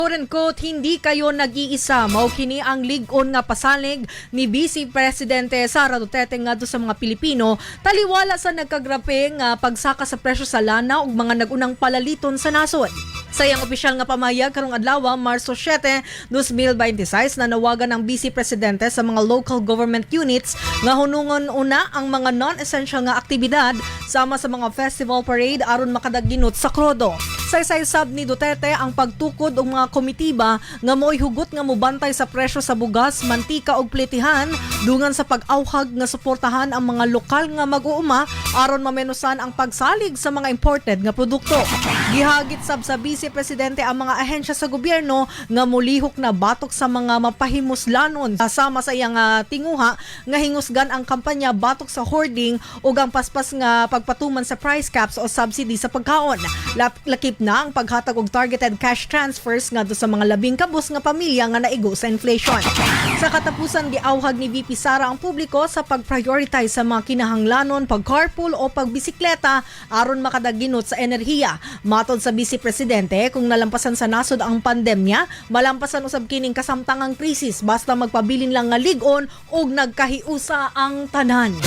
Quote unquote, "Hindi kayo nag-iisa." Mao kini ang lig-on nga pasalig ni Vice Presidente Sara Duterte ngadto sa mga Pilipino taliwala sa nagkagrabe nga pagsaka sa presyo sa lana ug mga nag-unang palaliton sa nasod. Sa iyang opisyal nga pamayag karong adlaw, Marso 7, 2026, nanawagan ang Vice Presidente sa mga local government units nga hunungon una ang mga non-essential nga aktibidad sama sa mga festival parade aron makadaginot sa krudo. Saysay sab ni Duterte ang pagtukod og mga komitiba nga mo'y hugot nga mobantay sa presyo sa bugas, mantika ug pletihan, dungan sa pag-awhag nga suportahan ang mga lokal nga mag-uuma aron mamenosan ang pagsalig sa mga imported nga produkto. Gihagit sab sa Vice Presidente ang mga ahensya sa gobyerno nga molihok na batok sa mga mapahimuslanon, sama sa iyang tinguha nga hingusgan ang kampanya batok sa hoarding ug ang paspas nga pagpatuman sa price caps o subsidy sa pagkaon. Lakip na ang paghatag og targeted cash transfers ngadto sa mga labing kabus nga pamilya nga naigo sa inflation. Sa katapusan, giawhag ni VP Sara ang publiko sa pag-prioritize sa mga kinahanglanon, pag-carpool o pagbisikleta aron makadaginot sa enerhiya. Matod sa Vice Presidente, kung nalampasan sa nasod ang pandemya, malampasan usab kining kasamtangang krisis basta magpabilin lang nga lig-on ug nagkahiusa ang tanan.